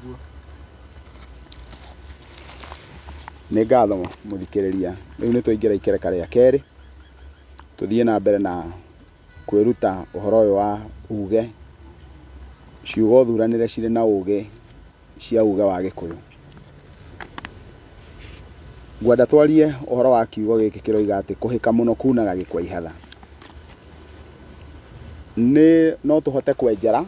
Nĩguo. Nĩ ngatho mũthikĩrĩria. Rĩu nĩ twaingĩra ikereka rĩa kerĩ, tũthiĩ na mbere na kwĩruta ũhoro ũyũ wa uge, ciugo thuranĩre cirĩ na ũgĩ cia uge wa Gĩkũyũ. Ngwenda twarie ũhoro wa kiugo gĩkĩ kĩroiga atĩ kũhĩka mũno kunaga gĩkwa ihatha. Nĩ no tũhote kwenjera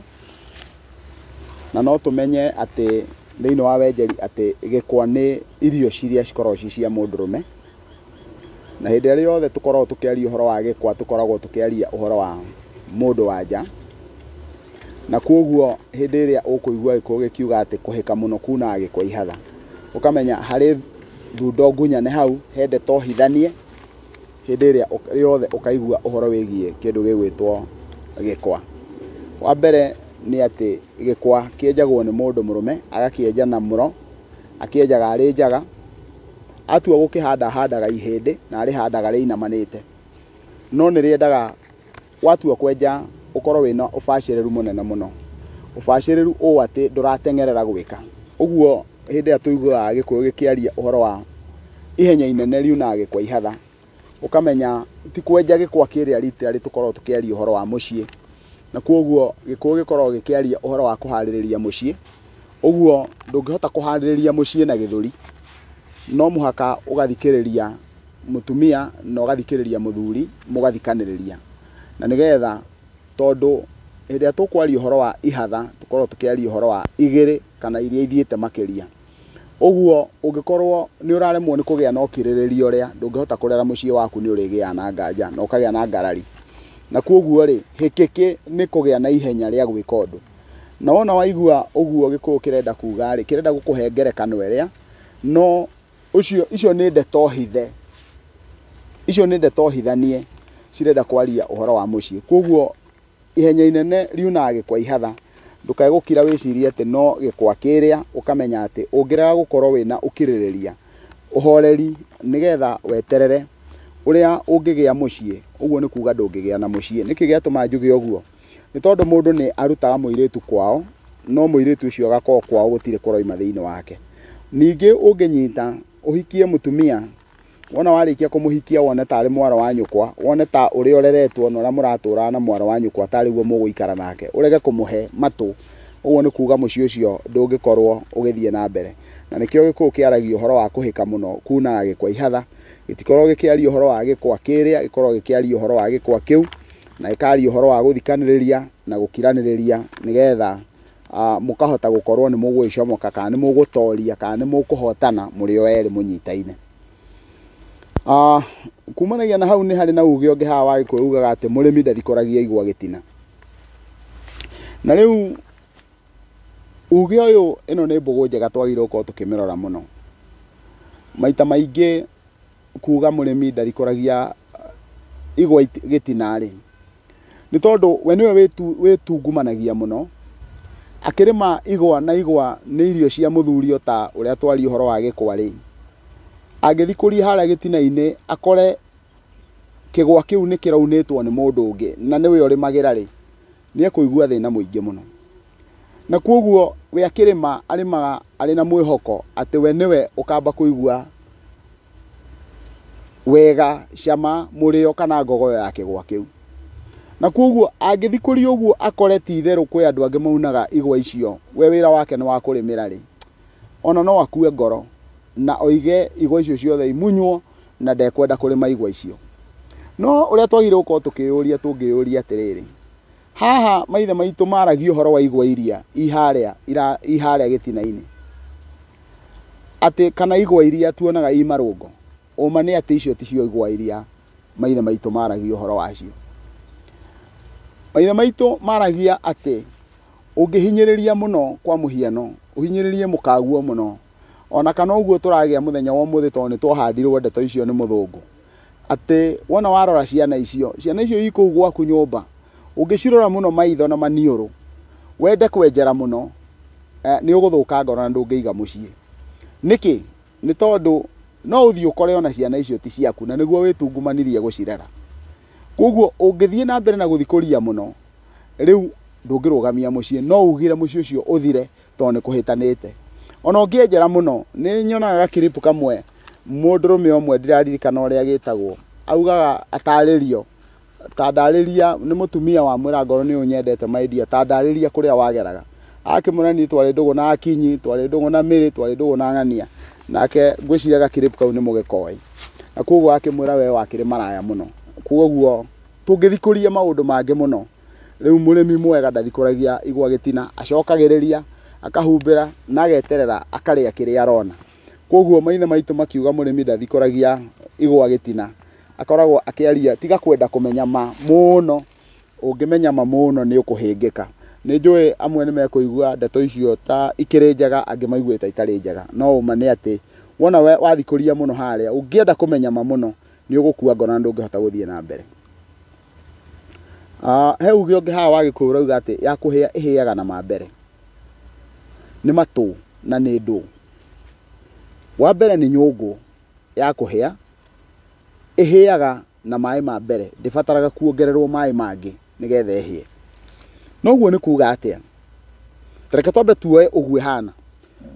na no tũmenye atĩ thĩinĩ wa wenjeri atĩ gĩkwa nĩ irio ciria cikoragwo ci cia mũndũrũme, na hĩndĩ ĩrĩa yothe tũkoragwo tũkĩaria ũhoro wa gĩkwa tũkoragwo tũkĩaria ũhoro wa mũndũ wa nja, na koguo hĩndĩ ĩrĩa ũkũigua Gĩkũyũ gĩkiuga atĩ kũhĩka mũno kunaga gĩkwa ihatha, ũkamenya harĩ thundo ngunyane hau, he ndeto hithanie hĩndĩ ĩrĩa yothe ũkaigua ũhoro wĩgiĩ kĩndũ gĩgwĩtwo gĩkwa. Wa mbere nĩ atĩ gĩkwa kĩenjagwo nĩ mũndũ mũrũme, agakĩenja na mũro, akĩenjaga arĩ njaga, atua gũkĩhanda ahandaga ihĩndĩ na arĩhandaga rĩinamanĩte, no nĩ rĩendaga watua kwenja ũkorwo wĩna ũbacĩrĩru mũnene mũno, ũbacĩrĩru ũũ atĩ ndũrateng'erera gwĩka. Ũguo hĩndĩ ĩrĩa tũiguaga Gĩkũyũ gĩkĩaria ũhoro wa ihenya inene riunaga gĩkwa ihatha, ũkamenya ti kwenja gĩkwa kĩrĩa rita tũkoragwo tũkĩaria ũhoro wa mũciĩ, na koguo Gĩkũyũ gĩkoragwo gĩkĩaria ũhoro wa kũharĩrĩria mũciĩ. Ũguo ndũngĩhota kũharĩrĩria mũciĩ na gĩthũri, no mũhaka ũgathikĩrĩria mũtumia na ũgathikĩrĩria mũthuri, mũgathikanĩrĩria, na nĩgetha tondũ hĩndĩ ĩrĩa tũkwaria ũhoro wa ihatha tũkoragwo tũkĩaria ũhoro wa igĩrĩ kana iria ithiĩte makĩria. Ũguo ũngĩkorwo nĩ ũraremwo nĩ kũgĩa na ũkirĩrĩria ũrĩa, ndũngĩhota kũrera mũciĩ waku, nĩ ũrĩgĩaga na nganja na ũkagĩa na ngarari, na koguo rĩ, hĩkĩkĩ nĩ kũgĩa na ihenya rĩa gwĩka ũndũ. Na wona waigua ũguo Gĩkũyũ kĩrenda kuga rĩ, kĩrenda gũkũhe ngerekano ĩrĩa, no ũcio icio nĩ ndeto hithe, icio nĩ ndeto hithanie cirenda kwaria ũhoro wa mũciĩ. Koguo ihenya inene riunaga gĩkwa ihatha, ndũkae gũkira wĩcirie atĩ no gĩkwa kĩrĩa, ũkamenya atĩ ũngĩrega gũkorwo wĩna ũkirĩrĩria, ũhoreri, nĩgetha weterere ũrĩa ũngĩgĩa mũciĩ, ũguo nĩ kuga ndũngĩgĩa na mũciĩ. Nĩkĩ gĩatũma njuge ũguo? Nĩ tondũ mũndũ nĩ arutaga mũirĩtu kwao, no mũirĩtu ũcio agakorwo kwao gũtirĩ kũroima thĩinĩ wake. Ningĩ ũngĩnyita ũhikie mũtumia, wona warĩkia kũmũhikia wone tarĩ mwaro wa nyũkwa, wone ta ũrĩa ũreretwo na ũrĩa mũratũraga na mwaro wa nyũkwa tarĩ guo mũgũikara nake, ũrege kũmũhe matũ, ũguo nĩ kuga mũciĩ ũcio ndũngĩkorwo ũgĩthiĩ na mbere. Na nĩkĩo Gĩkũyũ kĩaragia ũhoro wa kũhĩka mũno kunaga gĩkwa ihatha, gĩtikoragwo gĩkĩaria ũhoro wa gĩkwa kĩrĩa, gĩkoragwo gĩkĩaria ũhoro wa gĩkwa kĩu, na gĩkaria ũhoro wa gũthikanĩrĩria na gũkiranĩrĩria, nĩgetha mũkahota gũkorwo nĩ mũgwĩcomoka kana nĩ mũgũtoria kana nĩ mũkũhotana mũrĩ o erĩ mũnyitaine. Kumanagia na hau nĩ harĩ na uge ũngĩ haha wa Gĩkũyũ ugaga atĩ mũrĩmi ndathikũragia igwa gĩtina. Na rĩu uge ũyũ, ĩno nĩ mbũgũ njega twagĩrĩirwo gũkorwo tũkĩmĩrora mũno. Maita maingĩ kuga mũrĩmi ndathikũragia igwa gĩtina rĩ, nĩ tondũ we nĩwe wĩtungumanagia mũno akĩrĩma igwa, na igwa nĩ irio cia mũthuri o ta ũrĩa twaria ũhoro wa gĩkwa rĩ, angĩthikũria harĩa gĩtina-inĩ akore kĩgwa kĩu nĩ kĩraunĩtwo nĩ mũndũ ũngĩ na nĩwe ũrĩmagĩra rĩ, nĩ ekũigua thĩna mũingĩ mũno. Na koguo we akĩrĩma arĩmaga arĩ na mwĩhoko atĩ we nĩwe ũkamba kũigua wega cama mũrĩo kana ngogoyo ya kĩgwa kĩu. Na koguo angĩthikũria ũguo akore ti itherũ kwĩ andũ angĩ maunaga igwa icio, we wĩra wake nĩ wa kũrĩmĩra rĩ, ona no akue ngoro na oige igwa icio ciothe imunywo na ndekwenda kũrĩma igwa icio. No ũrĩa twagĩrĩirwo gũkorwo tũkĩyũria, tũngĩyũria atĩrĩrĩ, haha maithe maitũ maragia ũhoro wa igwa iria i harĩa gĩtina-inĩ, atĩ kana igwa iria tuonaga i marũngo, ũma nĩ atĩ icio ticio igwa iria maithe maitũ maragia ũhoro wacio. Maithe maitũ maragia atĩ ũngĩhinyĩrĩria mũno, kwa mũhiano ũhinyĩrĩrie mũkaguo mũno, ona kana ũguo tũragĩa mũthenya wa ũmũthĩ tondũ nĩ twahandirwo ndeto icio nĩ mũthũngũ, atĩ wona warora ciana icio, ciana icio i kũu gwaku nyũmba, ũngĩcirora mũno maitho na maniũrũ, wende kwenjera mũno, nĩ ũgũthũka ngoro na ndũngĩiga mũciĩ. Nĩkĩ? Nĩ tondũ no ũthiĩ ũkore ona ciana icio ti ciaku na nĩguo wĩtungumanirie gũcirera. Koguo ũngĩthiĩ na mbere na gũthikũria mũno, rĩu ndũngĩrũgamia mũciĩ, no ugire mũciĩ ũcio ũthire tondũ nĩ kũhĩtanĩte. Ona ũngĩenjera mũno, nĩ nyonaga gakiripu kamwe mũndũrũme ũmwe ndiraririkana ũrĩa gĩtagwo, augaga atarĩrio, ta ndarĩria, nĩ mũtumia wamwĩra ngoro nĩ ũnyendete my dear, ta ndarĩria kũrĩa wageraga. Akĩmwĩra niĩ twarĩ ndũgũ na Akinyi, twarĩ ndũgũ na Mĩrĩ, twarĩ ndũgũ na Ng'ania. Nake ngwĩciria gakiripu kau nĩ mũgĩkoĩ. Na koguo akĩmwĩra we wakĩrĩ maraya mũno. Koguo tũngĩthikũria maũndũ mangĩ mũno. Rĩu mũrĩmi mwega ndathikũragia igwa gĩtina, acokagĩrĩria, akahumbĩra na ageterera akarĩa kĩrĩa arona. Koguo maithe maitũ makiuga mũrĩmi ndathikũragia igwa gĩtina, akoragwo akĩaria tiga kwenda kũmenya ma mũno, ũngĩmenya ma mũno nĩ ũkũhĩngĩka. Nĩ njũĩ amwe nĩ mekũigua ndeto icio ta ikĩrĩ njega, angĩ maigue ta itarĩ njega. No ũma nĩ atĩ wona we wathikũria mũno harĩa, ũngĩenda kũmenya ma mũno nĩ ũgũkua ngoro na ndũngĩhota gũthiĩ na mbere. He uge ũngĩ haha wa Gĩkũyũ ũrauga atĩ ya kũhĩa ĩhĩaga na ma mbere. Nĩ matũ na nĩ ndũ. Wa mbere nĩ nyũngũ ya kũhĩa, ĩhĩaga na maĩ ma mbere, ndĩbataraga kuongererwo maĩ mangĩ nĩgetha ĩhĩe. No ũguo nĩ kuga atĩa? Reke twambe tuoe ũguo ĩhana.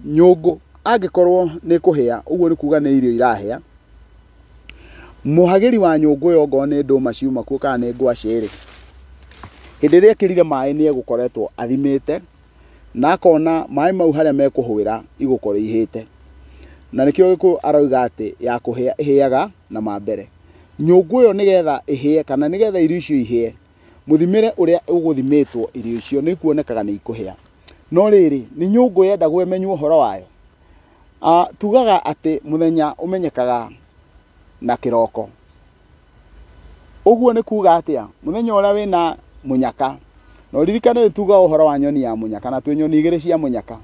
Nyũngũ angĩkorwo nĩ kũhĩa, ũguo nĩ kuga nĩ irio irahĩa. Mũhagĩri wa nyũngũ ĩyo ongorwo nĩ ndũma ciuma kuo kana nĩ ngwacĩ rĩ, hĩndĩ ĩrĩa ekĩrire maĩ nĩ egũkoretwo athimĩte na akona maĩ mau harĩa mekũhũĩra igũkorwo ihĩte. Na nĩkĩo Gĩkũyũ arauga atĩ ya kũhĩa ĩhĩaga na ma mbere. Nyũngũ ĩyo nĩgetha ĩhĩe kana nĩgetha irio icio ihĩe, mũthimĩre ũrĩa ũgũthimĩtwo irio icio nĩ kuonekaga nĩ ikũhĩa. No rĩrĩ, nĩ nyũngũ yendagwo ĩmenywo ũhoro wayo. Tugaga atĩ mũthenya ũmenyekaga na kĩroko. Ũguo nĩ kuga atĩa? Mũthenya ũrĩa wĩna mũnyaka. Na ũririkane nĩ tugaga ũhoro wa nyoni ya mũnyaka, na twĩ nyoni igĩrĩ cia mũnyaka.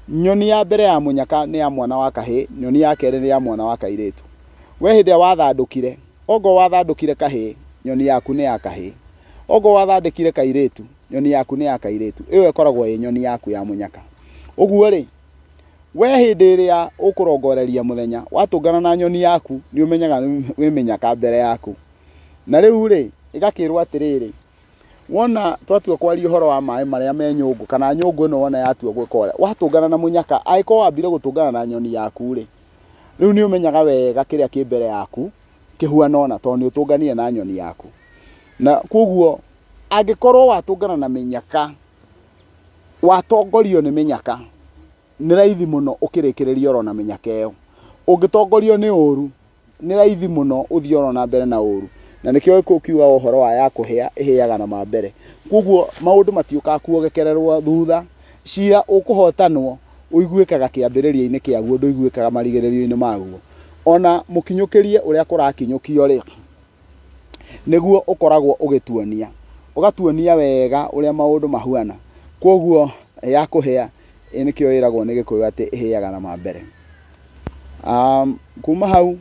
Nyoni ya mbere ya mũnyaka nĩ ya mwana wa kahĩĩ, nyoni ya kerĩ nĩ ya mwana wa kairĩtu. We hĩndĩ ĩrĩa wathandũkire, ongorwo wathandũkire kahĩĩ, nyoni yaku nĩ ya kahĩĩ. Ongorwo wathandĩkire kairĩtu, nyoni yaku nĩ ya kairĩtu. Ĩyo ĩkoragwo ĩ nyoni yaku ya mũnyaka. Ũguo rĩ, we hĩndĩ ĩrĩa ũkũrongoreria mũthenya, watũngana na nyoni yaku, nĩ ũmenyaga wĩ mĩnyaka mbere yaku. Na rĩu rĩ, ĩgakĩrwo atĩrĩrĩ, wona twatua kwaria ũhoro wa maĩ marĩa me nyũngũ, kana nyũngũ ĩno wona yatua gwĩka ũrĩa, watũngana na mũnyaka, angĩkorwo wambire gũtũngana na nyoni yaku rĩ, rĩu nĩ ũmenyaga wega kĩrĩa kĩ mbere yaku kĩhuana ona tondũ nĩ ũtũnganire na nyoni yaku. Na koguo angĩkorwo watũngana na mĩnyaka, watongorio nĩ mĩnyaka, nĩ raithi mũno ũkĩrĩkĩrĩria oro na mĩnyaka ĩyo. Ũngĩtongorio nĩ ũru, nĩ raithi mũno ũthiĩ oro na mbere na ũru. Na nĩkĩo Gĩkũyũ kiugaga ũhoro wa ya kũhĩa ĩhĩaga na ma mbere. Koguo maũndũ matiũkaga kuogekererwo thutha, cira ũkũhotanwo ũiguĩkaga kĩambĩrĩria-inĩ kĩaguo, ndũiguĩkaga marigĩrĩrio-inĩ maguo. Ona mũkinyũkĩrie ũrĩa kũrakinyũkio rĩ, nĩguo ũkoragwo ũgĩtuonia, ũgatuonia wega ũrĩa maũndũ mahuana. Koguo ya kũhĩa nĩkĩo ĩragwo nĩ Gĩkũyũ atĩ ĩhĩaga na ma mbere. Kuma hau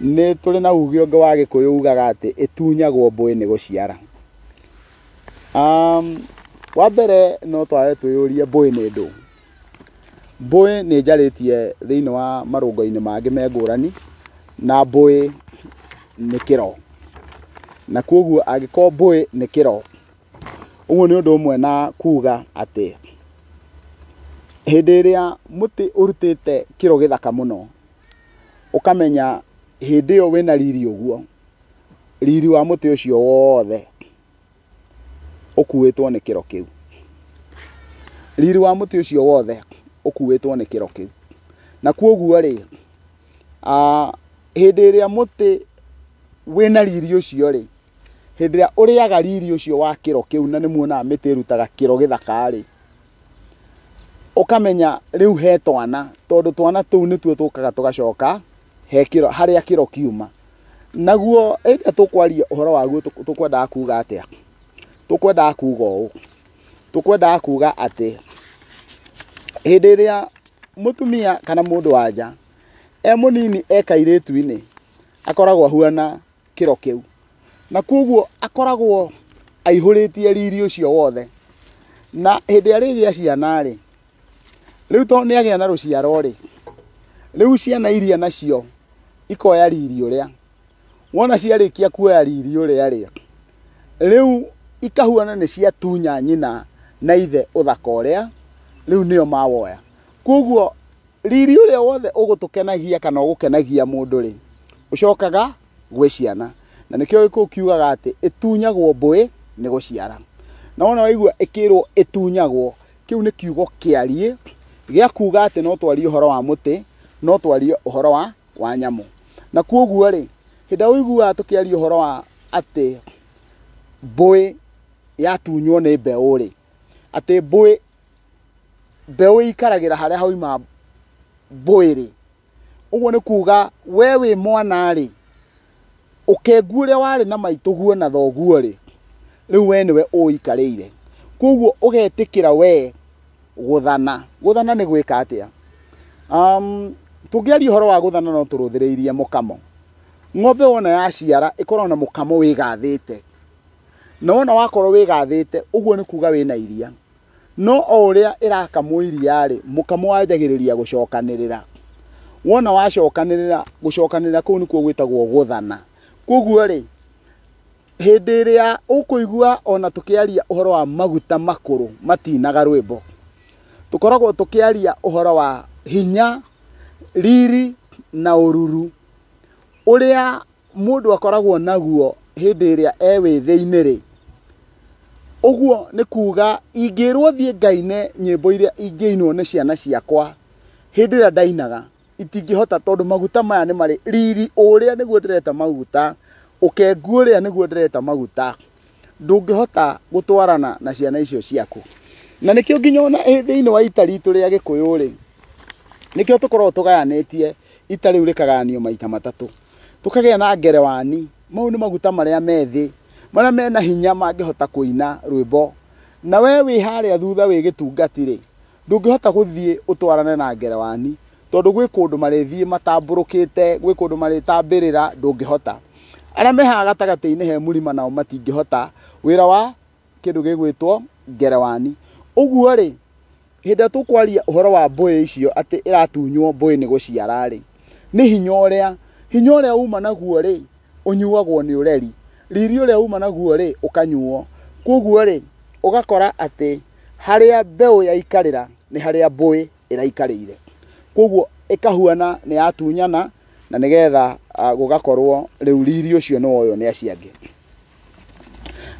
nĩ tũrĩ na uge ũngĩ wa Gĩkũyũ ugaga atĩ ĩtunyagwo mbũĩ nĩ gũciara. Wa mbere no tware twĩyũrie mbũĩ nĩ ndũ. Mbũĩ nĩ njarĩtie thĩinĩ wa marũngo-inĩ mangĩ me ngũrani, na mbũĩ nĩ kĩro. Na koguo angĩkorwo mbũĩ nĩ kĩro, ũguo nĩ ũndũ ũmwe na kuga atĩ hĩndĩ ĩrĩa mũtĩ ũrutĩte kĩro gĩthaka mũno, ũkamenya hĩndĩ ĩyo wĩna riri ũguo, riri wa mũtĩ ũcio wothe ũkuĩtwo nĩ kĩro kĩu. Riri wa mũtĩ ũcio wothe ũkuĩtwo nĩ kĩro kĩu. Na koguo rĩ, hĩndĩ ĩrĩa mũtĩ wĩna riri ũcio rĩ, hĩndĩ ĩrĩa ũrĩaga riri ũcio wa kĩro kĩu, na nĩ muonaga mĩtĩ ĩrutaga kĩro gĩthaka rĩ, ũkamenya rĩu he twana, tondũ twana tũu nĩtuo tũkaga tũgacoka he kĩro, harĩa kĩro kiuma. Naguo hĩndĩ ĩrĩa tũkwaria ũhoro waguo tũkwendaga kuga atĩa? Tũkwendaga kuga ũũ, tũkwendaga kuga atĩ hĩndĩ ĩrĩa mũtumia kana mũndũ wa nja e mũnini e kairĩtu-inĩ, akoragwo ahuana kĩro kĩu, na koguo akoragwo aihũrĩtie riri ũcio wothe. Na hĩndĩ ĩrĩa arĩgĩa ciana rĩ, rĩu tondũ nĩ agĩa na rũciaro rĩ, rĩu ciana iria nacio ikoya riri ũrĩa. Wona ciarĩkia kuoya riri ũrĩa rĩ, rĩu ikahuana nĩ ciatunya nyina na ithe ũthaka ũrĩa rĩu nĩo mawoya. Koguo riri ũrĩa wothe ũgũtũkenagia kana ũgũkenagia mũndũ rĩ, ũcokaga gwĩ ciana. Na nĩkĩo Gĩkũyũ kiugaga atĩ ĩtunyagwo mbũĩ nĩ gũciara. Na wona waigua ĩkĩrwo ĩtunyagwo, kĩu nĩ kiugo kĩariĩ gĩa kuga atĩ no twarie ũhoro wa mũtĩ, no twarie ũhoro wa nyamũ. Na koguo rĩ, hĩndĩ ĩrĩa ũiguaga tũkĩaria ũhoro wa atĩ mbũĩ yatunywo nĩ mbeũ rĩ, atĩ mbũĩ mbeũ ĩikaragĩra harĩa hauma mbũĩ rĩ, ũguo nĩ kuga we wĩ mwana rĩ, ũkengu ũrĩa warĩ na maitũguo na thoguo rĩ, rĩu we nĩwe ũikarĩire. Koguo ũgetĩkĩra we gũthana. Gũthana nĩ gwĩka atĩa? Tũngĩaria ũhoro wa gũthana no tũrũthĩrĩirie mũkamo. Ng'ombe wona yaciara ĩkoragwo na mũkamo wĩgathĩte. Na wona wakorwo wĩgathĩte, ũguo nĩ kuga wĩna iria. No o ũrĩa ĩrakamwo iria rĩ, mũkamo wanjagĩrĩria gũcokanĩrĩra. Wona wacokanĩrĩra, gũcokanĩrĩra kũu nĩkuo gwĩtagwo gũthana. Koguo rĩ, hĩndĩ ĩrĩa ũkũigua ona tũkĩaria ũhoro wa maguta makũrũ matinaga rwĩmbo, tũkoragwo tũkĩaria ũhoro wa hinya, riri na ũruru ũrĩa mũndũ akoragwo naguo hĩndĩ ĩrĩa e wĩthĩ-inĩ rĩ. Ũguo nĩ kuga ingĩrwo thiĩ ngaine nyĩmbo iria ingĩinwo nĩ ciana ciakwa hĩndĩ ĩrĩa ndainaga, itingĩhota tondũ maguta maya nĩ marĩ riri ũrĩa nĩguo ndĩreta maguta, ũkengu ũrĩa nĩguo ndĩreta maguta, ndũngĩhota gũtwarana na ciana icio ciaku. Na nĩkĩo nginya ona thĩinĩ wa ita ritũ rĩa Gĩkũyũ rĩ, nĩkĩo tũkoragwo tũgayanĩtie ita rĩu rĩkagayanio maita matatũ. Tũkagĩa na ngerewani, mau nĩ maguta marĩa methĩ, marĩa mena hinya mangĩhota kũina rwĩmbo. Na we wĩ harĩa thutha wĩ gĩtungati rĩ, ndũngĩhota gũthiĩ ũtwarane na ngerewani, tondũ gwĩ kũndũ marĩthiĩ matambũrũkĩte, gwĩ kũndũ marĩtambĩrĩra, ndũngĩhota. Arĩa me haha gatagatĩ-inĩ he mũrima nao matingĩhota wĩra wa kĩndũ gĩgwĩtwo ngerewani. Ũguo rĩ, hĩndĩ ĩrĩa tũkwaria ũhoro wa mbũĩ icio atĩ ĩratunywo mbũĩ nĩ gũciara rĩ, nĩ hinya ũrĩa uma naguo rĩ, ũnyuagwo nĩ ũreri. Riri ũrĩa uma naguo rĩ, ũkanyuo. Koguo rĩ, ũgakora atĩ harĩa mbeũ yaikarĩra nĩ harĩa mbũĩ ĩraikarĩire. Koguo ĩkahuana nĩ yatunyana na nĩgetha gũgakorwo rĩu riri ũcio nĩ woywo nĩ acio angĩ.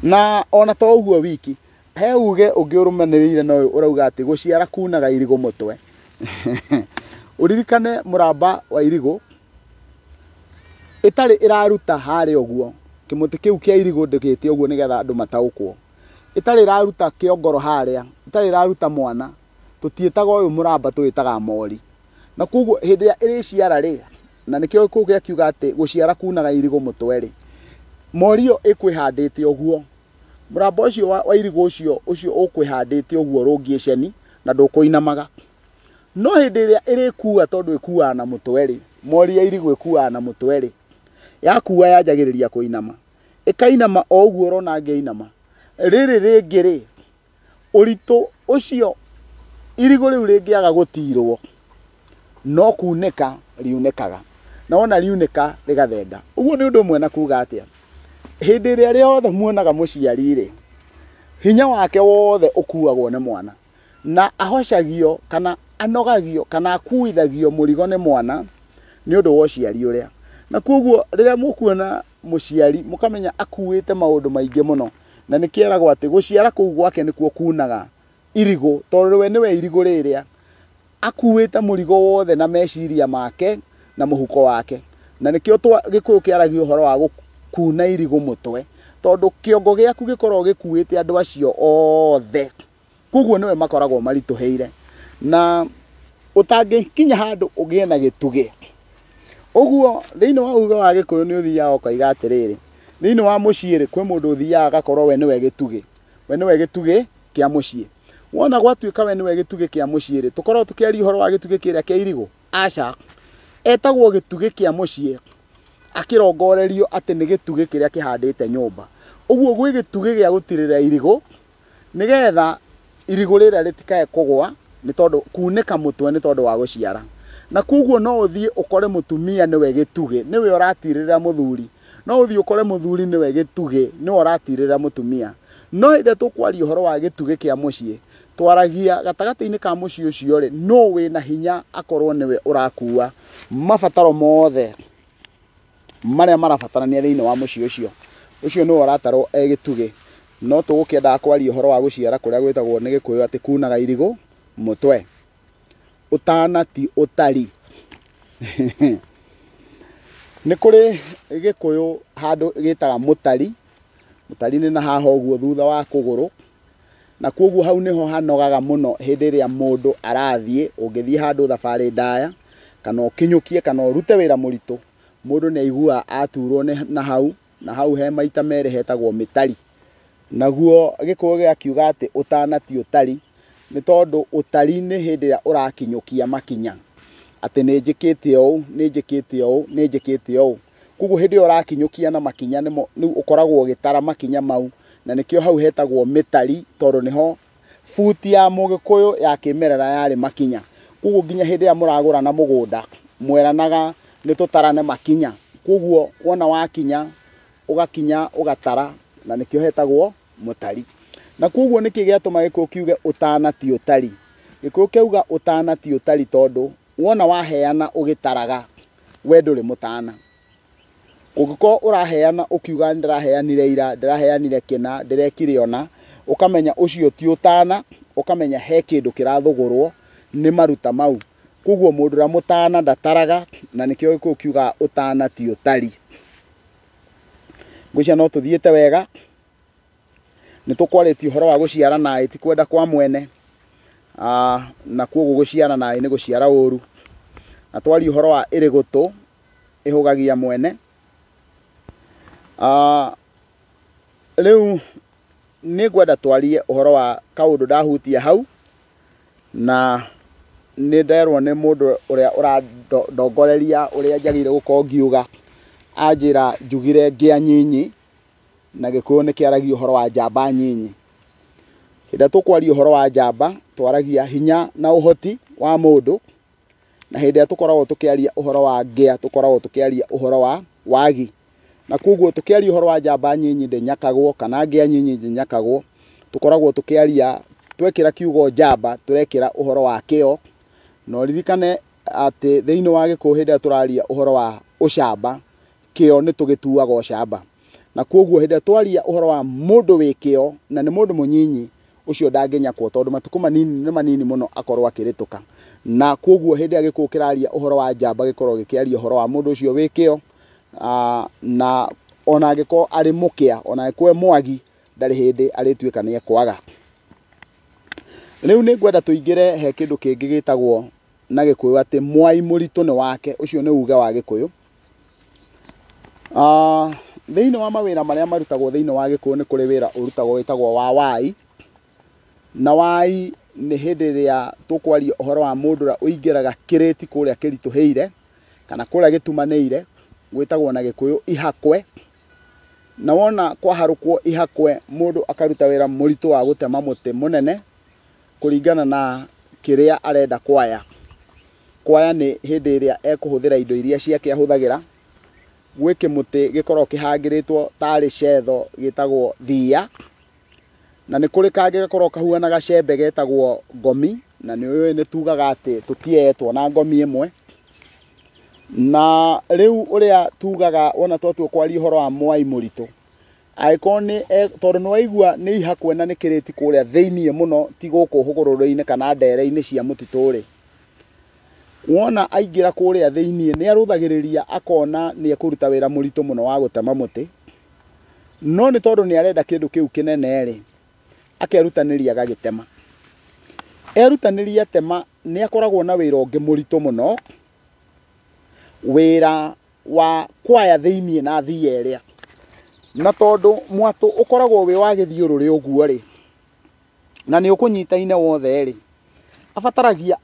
Na ona to ũguo wiki, he uge ũngĩ ũrũmanĩrĩire na ũyũ ũrauga atĩ gũciara kunaga irigũ mũtwe. Ũririkane mũramba wa irigũ ĩtarĩ ĩraruta harĩa ũguo, kĩmũtĩ kĩu kĩa irigũ ndĩgĩte ũguo nĩgetha andũ mataũkwo. Ĩtarĩ ĩraruta kĩongoro harĩa, ĩtarĩ ĩraruta mwana, tũtiĩtaga ũyũ mũramba, tũwĩtaga mori. Na koguo hĩndĩ ĩrĩa ĩrĩciara rĩ, na nĩkĩo gĩkũyũ gĩakiuga atĩ gũciara kunaga irigũ mũtwe rĩ, mori ĩyo ĩkwĩhandĩte ũguo. Mũramba ũcio wa irigũ ũcio ũkwĩhandĩte ũguo rũngiĩ ceni na ndũkũinamaga. No hĩndĩ ĩrĩa ĩrĩkua, tondũ ĩkuaga na mũtwe rĩ, mori ya irigũ ĩkuaga na mũtwe rĩ, yakua yanjagĩrĩria kũinama. Ĩkainama o ũguo ũrona ngĩinama. Rĩrĩ rĩngĩ rĩ, ũritũ ũcio irigũ rĩu rĩngĩaga gũtirwo, no kunĩka riunĩkaga. Na wona riunĩka rĩgathenga. Ũguo nĩ ũndũ ũmwe na kuga atĩa, hĩndĩ ĩrĩa rĩothe muonaga mũciari rĩ, hinya wake wothe ũkuagwo nĩ mwana. Na ahocagio kana anogagio kana akuithagio mũrigo nĩ mwana nĩ ũndũ wa ũciari ũrĩa. Na koguo rĩrĩa mũkuona mũciari mũkamenya akuĩte maũndũ maingĩ mũno, na nĩkĩeragwo atĩ gũciara kũu gwake nĩkuo kunaga irigũ, tondũ we nĩwe irigũ rĩrĩa akuĩte mũrigo wothe na meciria make na mũhuko wake. Na nĩkĩo Gĩkũyũ kĩaragia ũhoro wa gũkuna irigũ mũtwe, tondũ kĩongo gĩaku gĩkoragwo gĩkuĩte andũ acio othe. Koguo nĩwe makoragwo maritũhĩire. Na ũtangĩkinya handũ ũgĩe na gĩtugĩ. Ũguo thĩinĩ wa uga wa Gĩkũyũ nĩ ũthiaga ũkoiga atĩrĩrĩ, thĩinĩ wa mũciĩ rĩ, kwĩ mũndũ ũthiaga agakorwo we nĩwe gĩtugĩ. We nĩwe gĩtugĩ kĩa mũciĩ. Wona gwatuĩka we nĩwe gĩtugĩ kĩa mũciĩ rĩ, tũkoragwo tũkĩaria ũhoro wa gĩtugĩ kĩrĩa kĩa irigũ? Aca. Etagwo gĩtugĩ kĩa mũciĩ, akĩrongorerio atĩ nĩ gĩtugĩ kĩrĩa kĩhandĩte nyũmba. Ũguo gwĩ gĩtugĩ gĩa gũtirĩrĩra irigũ, nĩgetha irigũ rĩrĩa rĩtikae kũgũa, nĩ tondũ kunĩka mũtwe nĩ tondũ wa gũciara. Na koguo no ũthiĩ ũkore mũtumia nĩwe gĩtugĩ, nĩwe ũratirĩrĩra mũthuri. No ũthiĩ ũkore mũthuri nĩwe gĩtugĩ, nĩwe ũratirĩrĩra mũtumia. No hĩndĩ ĩrĩa tũkwaria ũhoro wa gĩtugĩ kĩa mũciĩ, twaragia gatagatĩ-inĩ ka mũciĩ ũcio rĩ, nũ wĩna hinya akorwo nĩwe ũrakua mabataro mothe marĩa marabatarania thĩinĩ wa mũciĩ ũcio. Ũcio nĩwe ũratarwo e gĩtugĩ. No tũgũkĩendaga kwaria ũhoro wa gũciara kũrĩa gwĩtagwo nĩ Gĩkũyũ atĩ kunaga irigũ mũtwe. Ũtana ti ũtari. Nĩ kũrĩ Gĩkũyũ handũ gĩtaga mũtari. Mũtari nĩ na haha ũguo thutha wa kũgũrũ. Na koguo hau nĩho hanogaga mũno hĩndĩ ĩrĩa mũndũ arathiĩ, ũngĩthiĩ handũ thabarĩ ndaya, kana ũkinyũkie kana ũrute wĩra mũritũ, mũndũ nĩ aiguaga aturwo nĩ na hau, na hau he maita merĩ hetagwo mĩtari. Naguo Gĩkũyũ gĩakiuga atĩ ũtana ti ũtari, nĩ tondũ ũtari nĩ hĩndĩ ĩrĩa ũrakinyũkia makinya. Atĩ nĩ njĩkĩte ũũ, nĩ njĩkĩte ũũ, nĩ njĩkĩte ũũ. Koguo hĩndĩ ĩyo ũrakinyũkia na makinya nĩmo rĩu ũkoragwo ũgĩtara makinya mau, na nĩkĩo hau hetagwo mĩtari, tondũ nĩho buti ya Mũgĩkũyũ ya kĩmerera yarĩ makinya. Koguo nginya hĩndĩ ĩrĩa mũragũrana mũgũnda, mweranaga nĩ tũtarane makinya. Koguo wona wakinya, ũgakinya ũgatara, na nĩkĩo hetagwo mũtari. Na koguo nĩkĩ gĩatũma Gĩkũyũ kiuge ũtana ti ũtari? Gĩkũyũ kĩauga ũtana ti ũtari tondũ wona waheana ũgĩtaraga, we ndũrĩ mũtana. Ũngĩkorwo ũraheana ũkiuga ndĩraheanire ira, ndĩraheanire kĩna, ndĩrekire ũna, ũkamenya ũcio ti ũtana, ũkamenya he kĩndũ kĩrathũgũrwo nĩ maruta mau. Koguo mũndũ ũrĩa mũtana ndataraga, na nĩkĩo Gĩkũyũ kiugaga ũtana ti ũtari. Ngwĩciria no tũthiĩte wega. Nĩ tũkwarĩtie ũhoro wa gũciara naĩ ti kwenda kwa mwene, na koguo gũciara naĩ nĩ gũciara ũru. Na twaria ũhoro wa ĩrĩgũtũ ĩhũgagia mwene. Rĩu nĩ ngwenda twarie ũhoro wa kaũndũ ndahutia hau, na nĩ nderwo nĩ mũndũ ũrĩa ũrandongoreria ũrĩa njagĩrĩire gũkorwo ngiuga, anjĩra njugire ngĩa nyinyi, na Gĩkũyũ nĩ kĩaragia ũhoro wa njamba nyinyi. Hĩndĩ ĩrĩa tũkwaria ũhoro wa njamba, twaragia hinya na ũhoti wa mũndũ, na hĩndĩ ĩrĩa tũkoragwo tũkĩaria ũhoro wa ngĩa, tũkoragwo tũkĩaria ũhoro wa wagi. Na koguo tũkĩaria ũhoro wa njamba nyinyi ndĩnyakagwo, kana ngĩa nyinyi ndĩnyakagwo, tũkoragwo tũkĩaria, twekĩra kiugo njamba, tũrekĩra ũhoro wa kĩo. Na ũririkane atĩ thĩinĩ wa Gĩkũyũ hĩndĩ ĩrĩa tũraria ũhoro wa ũcamba, kĩo nĩ tũgĩtuaga ũcamba. Na koguo hĩndĩ ĩrĩa twaria ũhoro wa mũndũ wĩ kĩo, na nĩ mũndũ mũnyinyi, ũcio ndangĩnyakwo tondũ matukũ manini nĩ manini mũno akorwo akĩrĩtũka. Na koguo hĩndĩ ĩrĩa Gĩkũyũ kĩraria ũhoro wa njamba, gĩkoragwo gĩkĩaria ũhoro wa mũndũ ũcio wĩ kĩo, na ona angĩkorwo arĩ mũkĩa, ona angĩkorwo e mwagi, ndarĩ hĩndĩ arĩtuĩka nĩ ekwaga. Rĩu nĩ ngwenda tũingĩre he kĩndũ kĩngĩ gĩtagwo na Gĩkũyũ atĩ mwai mũritũ nĩ wake. Ũcio nĩ uge wa Gĩkũyũ. Thĩinĩ wa mawĩra marĩa marutagwo thĩinĩ wa Gĩkũyũ nĩ kũrĩ wĩra ũrutagwo wĩtagwo wa wai. Na wai nĩ hĩndĩ ĩrĩa tũkwaria ũhoro wa mũndũ ũrĩa ũingĩraga kĩrĩti kũrĩa kĩritũhĩire, kana kũrĩa gĩtumanĩire, gwĩtagwo na Gĩkũyũ ihakwe. Na wona kwaharũkwo ihakwe, mũndũ akaruta wĩra mũritũ wa gũtema mũtĩ mũnene kũringana na kĩrĩa arenda kwaya. Kwaya nĩ hĩndĩ ĩrĩa ekũhũthĩra indo iria ciake ahũthagĩra. Gwĩ kĩmũtĩ gĩkoragwo kĩhangĩrĩtwo tarĩ cetho gĩtagwo thiia, na nĩ kũrĩ kangĩ gakoragwo kahuana gacembe getagwo ngomi, na nĩ ũĩ nĩ tugaga atĩ tũtietwo na ngomi ĩmwe. Na rĩu ũrĩa tugaga wona twatua kwaria ũhoro wa mwai mũritũ, angĩkorwo nĩ tondũ nĩ waigua nĩ ihakwe na nĩ kĩrĩti kũrĩa thĩiniĩ mũno, ti gũkũ hũgũrũrũ-inĩ kana ndere-inĩ cia mũtitũ rĩ, wona aingĩra kũrĩa thĩiniĩ nĩ arũthagĩrĩria akona nĩ ekũruta wĩra mũritũ mũno wa gũtema mũtĩ, no nĩ tondũ nĩ arenda kĩndũ kĩu kĩnene rĩ, akerutanĩria agagĩtema. Erutanĩria tema nĩ akoragwo na wĩra ũngĩ mũritũ mũno, wĩra wa kwaya thĩiniĩ na thiia ĩrĩa. Na tondũ mwatũ ũkoragwo wĩ wa gĩthiũrũrĩ ũguo rĩ, na nĩ ũkũnyitaine wothe rĩ, abataragia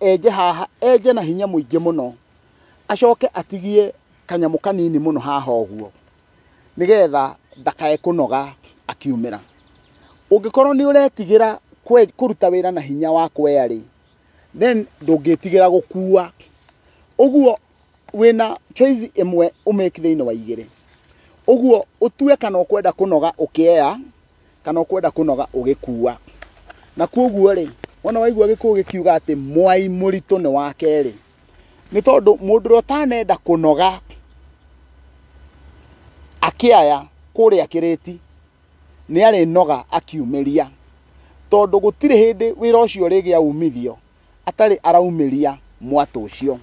enje haha, enje na hinya mũingĩ mũno, acoke atigie kanyamũ kanini mũno haha ũguo, nĩgetha ndakae kũnoga akiumĩra. Ũngĩkorwo nĩ ũretigĩra kũruta wĩra na hinya wa kwea rĩ, then ndũngĩtigĩra gũkua. Ũguo wĩna choice ĩmwe ũmĩke thĩinĩ wa igĩrĩ. Ũguo ũtue kana ũkwenda kũnoga ũkĩea, kana ũkwenda kũnoga ũgĩkua. Na koguo rĩ, wona waigua Gĩkũyũ gĩkiuga atĩ mwai mũritũ nĩ wa kerĩ, nĩ tondũ mũndũ ũrĩa ũtanenda kũnoga akĩaya kũrĩa kĩrĩti nĩ arĩnoga akiumĩria, tondũ gũtirĩ hĩndĩ wĩra ũcio ũrĩgĩa umithio atarĩ araumĩria mwatũ ũcio.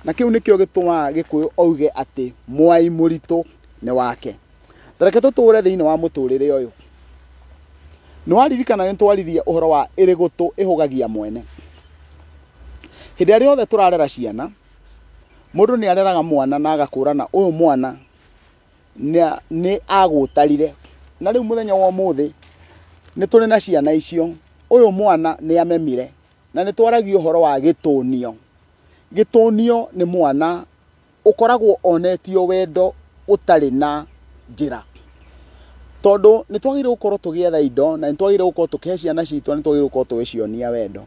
Na kĩu nĩkĩo gĩtũmaga Gĩkũyũ auge atĩ mwai mũritũ nĩ wake. Ta reke tũtũre thĩinĩ wa mũtũrĩre ũyũ. Nĩ waririkana nĩ twaririe ũhoro wa ĩrĩgũtũ ĩhũgagia mwene. Hĩndĩ ĩrĩa yothe tũrarera ciana, mũndũ nĩ areraga mwana na agakũrana ũyũ mwana nĩ agũtarire. Na rĩu mũthenya wa ũmũthĩ nĩ tũrĩ na ciana icio, ũyũ mwana nĩ amemire. Na nĩ twaragia ũhoro wa gĩtũnio. Gĩtũnio nĩ mwana ũkoragwo onetio wendo ũtarĩ na njĩra. Tondũ nĩ twagĩrĩirwo gũkorwo tũgĩetha indo, na nĩ twagĩrĩirwo gũkorwo tũkĩhe ciana citũ, na nĩ twagĩrĩirwo gũkorwo tũgĩcionia wendo.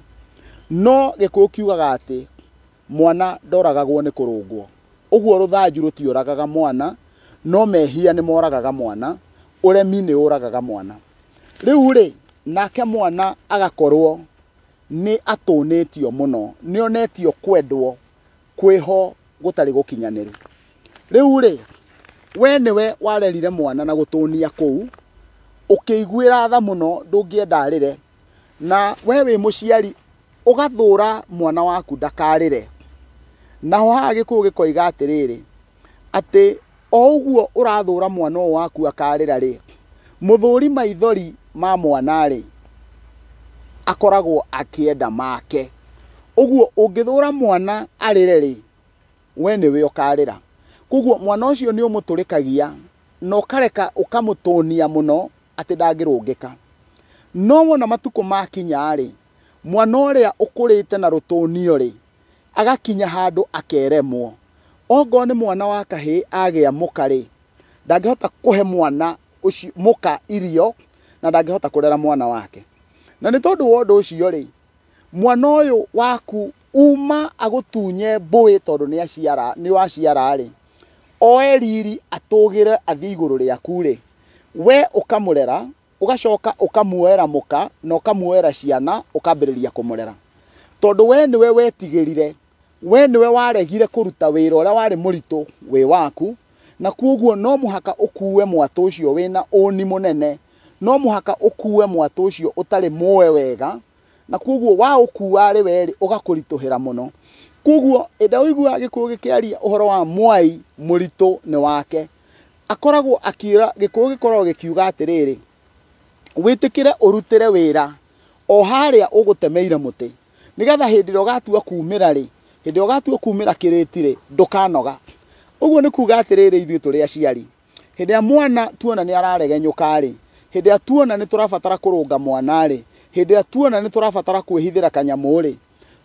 No Gĩkũyũ kiugaga atĩ mwana ndoragagwo nĩ kũrũngwo. Ũguo rũthanju rũtiũragaga mwana, no mehia nĩ moragaga mwana, ũremi nĩ ũragaga mwana. Rĩu rĩ, nake mwana agakorwo nĩ atũnĩtio mũno, nĩ onetio kwendwo kwĩho gũtarĩ gũkinyanĩru. Rĩu rĩ, we nĩwe warerire mwana na gũtũnia kũu, ũkĩiguĩra tha mũno ndũngĩenda arĩre, na we wĩ mũciari ũgathũra mwana waku ndakarĩre. Naho haha Gĩkũyũ gĩkoiga atĩrĩrĩ, atĩ o ũguo ũrathũra mwana ũyũ waku akarĩra rĩ, mũthũri maithori ma mwana rĩ, akoragwo akĩenda make. Ũguo ũngĩthũra mwana arĩre rĩ, we nĩwe ũkarĩra. Koguo mwana ũcio nĩ ũmũtũrĩkagia na ũkareka ũkamũtũnia mũno atĩ ndangĩrũngĩka. No wona matukũ makinya rĩ, mwana ũrĩa ũkũrĩte na rũtũnio rĩ, agakinya handũ akeremwo. Ongorwo nĩ mwana wa kahĩĩ agĩa mũka rĩ, ndangĩhota kũhe mwana ũcio mũka irio na ndangĩhota kũrera mwana wake. Na nĩ tondũ wa ũndũ ũcio rĩ, mwana ũyũ waku uma agũtunye mbũĩ tondũ nĩ waciara rĩ, oe riri atũgĩre athiĩ igũrũ rĩaku rĩ, we ũkamũrera, ũgacoka ũkamuoera mũka na ũkamuoera ciana ũkambĩrĩria kũmũrera. Tondũ we nĩwe wetigĩrire, we nĩwe waregire kũruta wĩra ũrĩa warĩ mũritũ wĩ waku, na koguo no mũhaka ũkue mwatũ ũcio wĩna ũni mũnene, no mũhaka ũkue mwatũ ũcio ũtarĩ muoe wega, na koguo waũkua arĩ we rĩ, ũgakũritũhĩra mũno. Koguo hĩndĩ ĩrĩa ũiguaga Gĩkũyũ gĩkĩaria ũhoro wa mwai mũritũ nĩ wake, akoragwo akĩra, Gĩkũyũ gĩkoragwo gĩkiuga atĩrĩrĩ, wĩtĩkĩre ũrutĩre wĩra o harĩa ũgũtemeire mũtĩ, nĩgetha hĩndĩ ĩrĩa ũgatua kumĩra rĩ, hĩndĩ ĩrĩa ũgatua kumĩra kĩrĩti rĩ, ndũkanoga. Ũguo nĩ kuga atĩrĩrĩ, ithuĩ tũrĩ aciari, hĩndĩ ĩrĩa mwana tuona nĩ araregenyũka rĩ, hĩndĩ ĩrĩa tuona nĩ tũrabatara kũrũnga mwana rĩ, hĩndĩ ĩrĩa tuona nĩ tũrabatara kwĩhithĩra kanyamũ rĩ,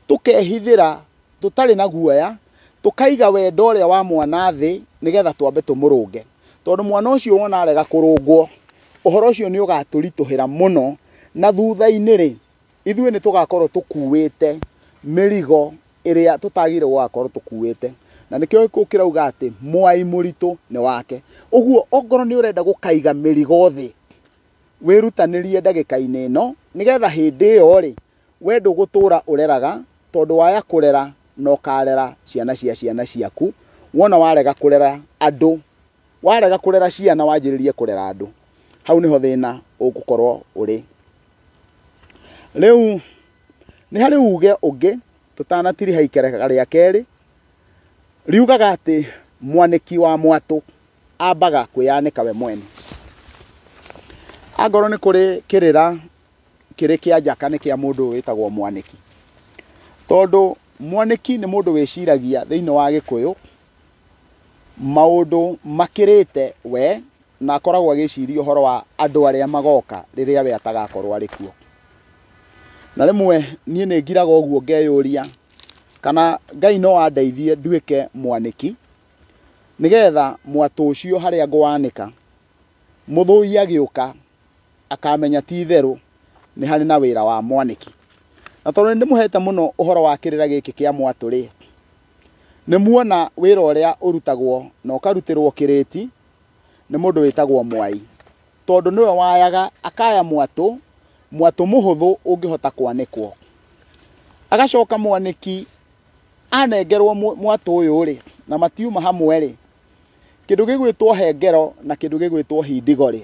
tũkehithĩra tũtarĩ na guoya, tũkaiga wendo ũrĩa wa mwana thĩ nĩgetha twambe tũmũrũnge. Tondũ mwana ũcio wona arega kũrũngwo, ũhoro ũcio nĩ ũgatũritũhĩra mũno, na thutha-inĩ rĩ, ithuĩ nĩ tũgakorwo tũkuĩte mĩrigo ĩrĩa tũtagĩrĩirwo gũgakorwo tũkuĩte. Na nĩkĩo Gĩkũyũ kĩrauga atĩ mwai mũritũ nĩ wake. Ũguo ongorwo nĩ ũrenda gũkaiga mĩrigo thĩ, wĩrutanĩrie ndagĩka-inĩ ĩno, nĩgetha hĩndĩ ĩyo rĩ, we ndũgũtũra ũreraga, tondũ waya kũrera na ũkarera ciana cia ciana ciaku. Wona warega kũrera andũ, warega kũrera ciana wanjĩrĩrie kũrera andũ, hau nĩho thĩna ũgũkorwo ũrĩ. Rĩu nĩ harĩ uge ũngĩ tũtanatiriha ikereka rĩa kerĩ, riugaga atĩ mwanĩki wa mwatũ ambaga kwĩyanĩka we mwene. Angorwo nĩ kũrĩ kĩrĩra kĩrĩ kĩa njaka nĩ kĩa mũndũ wĩtagwo mwanĩki. Tondũ mwanĩki nĩ mũndũ wĩciragia thĩinĩ wa Gĩkũyũ maũndũ makĩrĩte we, na akoragwo agĩciria ũhoro wa andũ arĩa magoka rĩrĩa we atagakorwo arĩ kuo. Na rĩmwe niĩ nĩ ngiraga ũguo ngeyũria kana Ngai no andeithie nduĩke mwanĩki, nĩgetha mwatũ ũcio harĩa ngũwanĩka, mũthũi agĩũka akamenya ti itherũ nĩ harĩ na wĩra wa mwanĩki. Na tondũ nĩ ndĩmũhete mũno ũhoro wa kĩrĩra gĩkĩ kĩa mwatũ rĩ, nĩ muona wĩra ũrĩa ũrutagwo na ũkarutĩrwo kĩrĩti nĩ mũndũ wĩtagwo mwai. Tondũ nĩwe wayaga akaya mwatũ, mwatũ mũhũthũ ũngĩhota kwanĩkwo. Agacoka mwanĩki anengerwo mwatũ ũyũ rĩ, na matiuma hamwe rĩ, kĩndũ gĩgwĩtwo hengero na kĩndũ gĩgwĩtwo hindigo rĩ.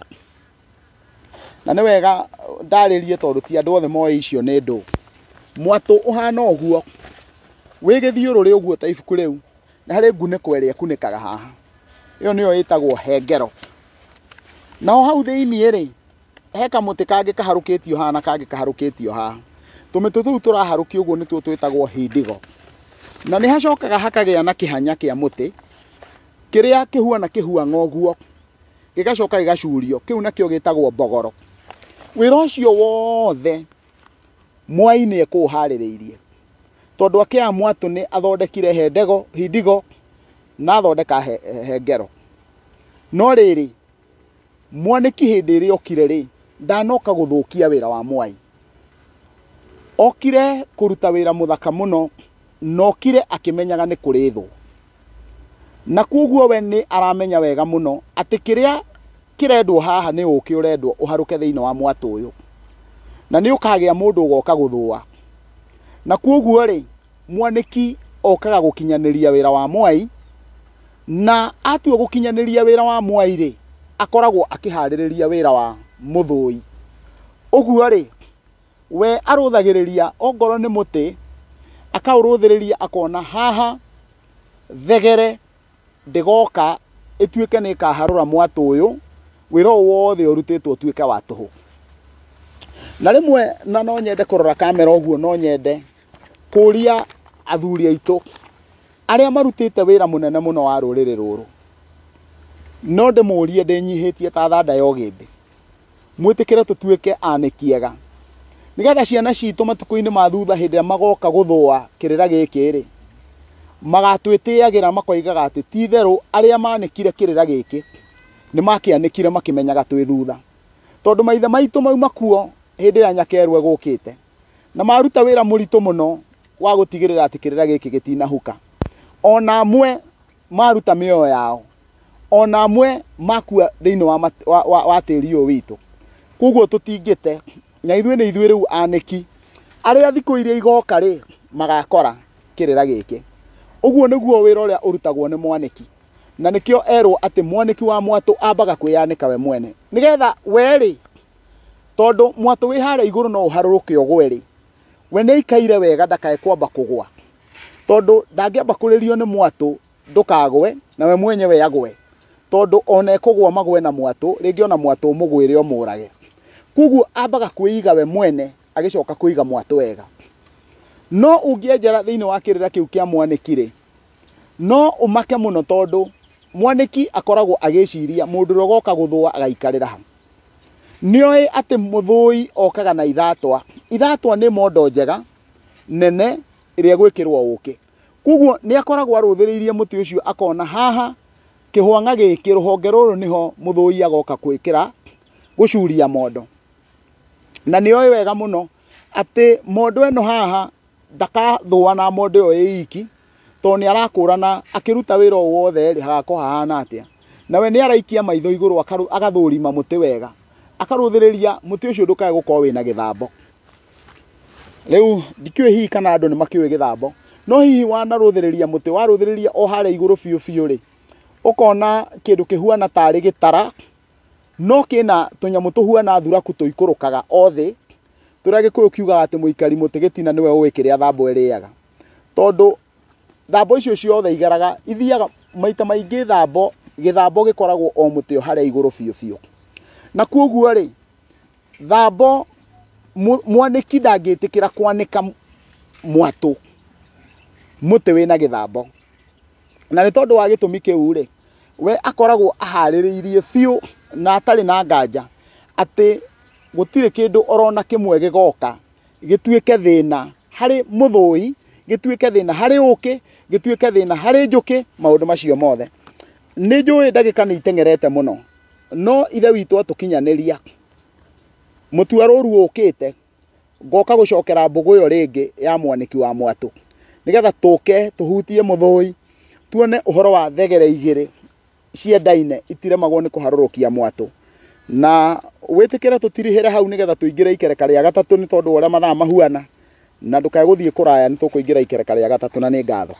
Na nĩ wega ndarĩrie tondũ ti andũ othe moĩ icio nĩ ndũ. Mwatũ ũhana ũguo, wĩ gĩthiũrũrĩ ũguo ta ibuku rĩu, nĩ harĩ ngunĩko ĩrĩa ĩkunĩkaga haha. Ĩyo nĩyo ĩtagwo hengero. Naho hau thĩiniĩ rĩ, he kamũtĩ kangĩ kaharũkĩtio haha na kangĩ kaharũkĩtio haha. Tũmĩtĩ tũu tũraharũkio ũguo nĩtuo twĩtagwo hindigo. Na nĩ hacokaga hakagĩa na kĩhanya kĩa mũtĩ, kĩrĩa kĩhuana kĩhuang'a ũguo, gĩgacoka gĩgacurio, kĩu nakĩo gĩtagwo mbogoro. Wĩra ũcio wothe mwai nĩ ekũũharĩrĩirie. Tondũ akĩoya mwatũ nĩ athondekire hendego, hindigo, na athondeka hengero. No rĩrĩ, mwanĩki hĩndĩ ĩrĩa okire rĩ, ndanoka gũthũkia wĩra wa mwai. Okire kũruta wĩra mũthaka mũno, na okire akĩmenyaga nĩ kũrĩ thũ. Na koguo we nĩ aramenya wega mũno atĩ kĩrĩa kĩrendwo haha nĩ ũkĩ ũrendwo ũharũke thĩinĩ wa mwatũ ũyũ. Na nĩ ũkagĩa mũndũ ũgoka gũthũa. Na koguo rĩ, mwanĩki okaga gũkinyanĩria wĩra wa mwai, na atua gũkinyanĩria wĩra wa mwai rĩ, akoragwo akĩharĩrĩria wĩra wa mũthũi. Ũguo rĩ, we arũthagĩrĩria ongorwo nĩ mũtĩ, akaũrũthĩrĩria akona haha thegere ndĩgoka ĩtuĩke nĩ ĩkaharũra mwatũ ũyũ, wĩra ũyũ wothe ũrutĩtwo ũtuĩke wa tũhũ. Na rĩmwe na no nyende kũrora kamera ũguo, no nyende kũria athuri aitũ arĩa marutĩte wĩra mũnene mũno wa rũrĩrĩ rũrũ. No ndĩmũrie ndĩnyihĩtie ta thanda ya ũgĩmbĩ, mwĩtĩkĩre tũtuĩke anĩki ega, nĩgetha ciana citũ matukũ-inĩ ma thutha hĩndĩ ĩrĩa magoka gũthũa kĩrĩra gĩkĩ rĩ, magatwĩtĩagĩra makoigaga atĩ ti itherũ arĩa manĩkire kĩrĩra gĩkĩ nĩ makĩanĩkire makĩmenyaga twĩ thutha. Tondũ maithe maitũ mauma kuo hĩndĩ ĩrĩa nyakerwe gũkĩte, na maruta wĩra mũritũ mũno wa gũtigĩrĩra atĩ kĩrĩra gĩkĩ gĩtinahuka. Ona amwe maruta mĩoyo yao, ona amwe makua thĩinĩ wa tĩri ũyũ witũ. Koguo tũtingĩte, na ithuĩ nĩ ithuĩ rĩu anĩki arĩa thikũ iria igoka rĩ magakora kĩrĩra gĩkĩ. Ũguo nĩguo wĩra ũrĩa ũrutagwo nĩ mwanĩki. Na nĩkĩo erwo atĩ mwanĩki wa mwatũ ambaga kwĩyanĩka we mwene, nĩgetha we rĩ, tondũ mwatũ wĩ harĩa igũrũ no ũharũrũke ũgwe rĩ, we nĩ aikaire wega ndakae kwamba kũgwa. Tondũ ndangĩamba kũrĩrio nĩ mwatũ ndũkagwe, na we mwenyewe agwe. Tondũ ona ekũgwa magwe na mwatũ, rĩngĩ ona mwatũ ũmũgwĩre ũmũrage. Koguo ambaga kwĩiga we mwene, agĩcoka kũiga mwatũ wega. No ũngĩenjera thĩinĩ wa kĩrĩra kĩu kĩa mwanĩki rĩ, no ũmake mũno tondũ mwanĩki akoragwo agĩciria mũndũ ũrĩa ũgoka gũthũa agaikarĩra ha. Nĩoĩ atĩ mũthũi okaga na ithatwa. Ithatwa nĩ mondo njega nene ĩrĩa ĩgwĩkĩrwo ũkĩ. Koguo nĩ akoragwo arũthĩrĩirie mũtĩ ũcio akona haha kĩhwang'a gĩkĩ rũhonge rũrũ nĩho mũthũi agoka gwĩkĩra gũcuria mondo. Na nĩoĩ wega mũno atĩ mondo ĩno haha ndakathũa na mondo ĩyo ĩ iki, tondũ nĩ arakũrana akĩruta wĩra o wothe rĩ, hagakorwo hahana atĩa. Nawe nĩ araikia maitho igũrũ agathũrima mũtĩ wega, akarũthĩrĩria mũtĩ ũcio ndũkae gũkorwo wĩna gĩthambo. Rĩu ndikĩũĩ hihi kana andũ nĩ makĩũĩ gĩthambo, no hihi wanarũthĩrĩria mũtĩ, warũthĩrĩria o harĩa igũrũ biũ biũ rĩ, ũkona kĩndũ kĩhuana tarĩ gĩtara, no kĩna tũnyamũ tũhuana thuraku tũikũrũkaga o thĩ, tũrĩa Gĩkũyũ kiugaga atĩ mũikari mũtĩ gĩtina nĩwe ũĩ kĩrĩa thambo ĩrĩaga. Tondũ thambo icio ciothe igeraga, ithiaga maita maingĩ thambo, gĩthambo gĩkoragwo o mũtĩ o harĩa igũrũ biũ biũ. Na koguo rĩ, thambo mwanĩki ndangĩtĩkĩra kwanĩka mwatũ mũtĩ wĩna gĩthambo. Na nĩ tondũ wa gĩtũmi kĩu rĩ, we akoragwo aharĩrĩirie biũ na atarĩ na nganja atĩ gũtirĩ kĩndũ orona kĩmwe gĩgoka gĩtuĩke thĩna harĩ mũthũi, gĩtuĩke thĩna harĩ ũkĩ, gĩtuĩke thĩna harĩ njũkĩ, maũndũ macio mothe. Nĩ njũĩ ndagĩka nĩ iteng'erete mũno, no ithe witũ atũkinyanĩria mũtua rũru ũkĩte, ngoka gũcokera mbũgũ ĩyo rĩngĩ ya mwanĩki wa mwatũ, nĩgetha tũke tũhutie mũthũi, tuone ũhoro wa thegere igĩrĩ ciendaine itiremagwo nĩ kũharũrũkia mwatũ. Na wĩtĩkĩre tũtirihĩre hau nĩgetha tũingĩre ikereka rĩa gatatũ nĩ tondũ wa ũrĩa mathaa mahuana, na ndũkae gũthiĩ kũraya, nĩ tũkũingĩra ikereka rĩa gatatũ, na nĩ ngatho.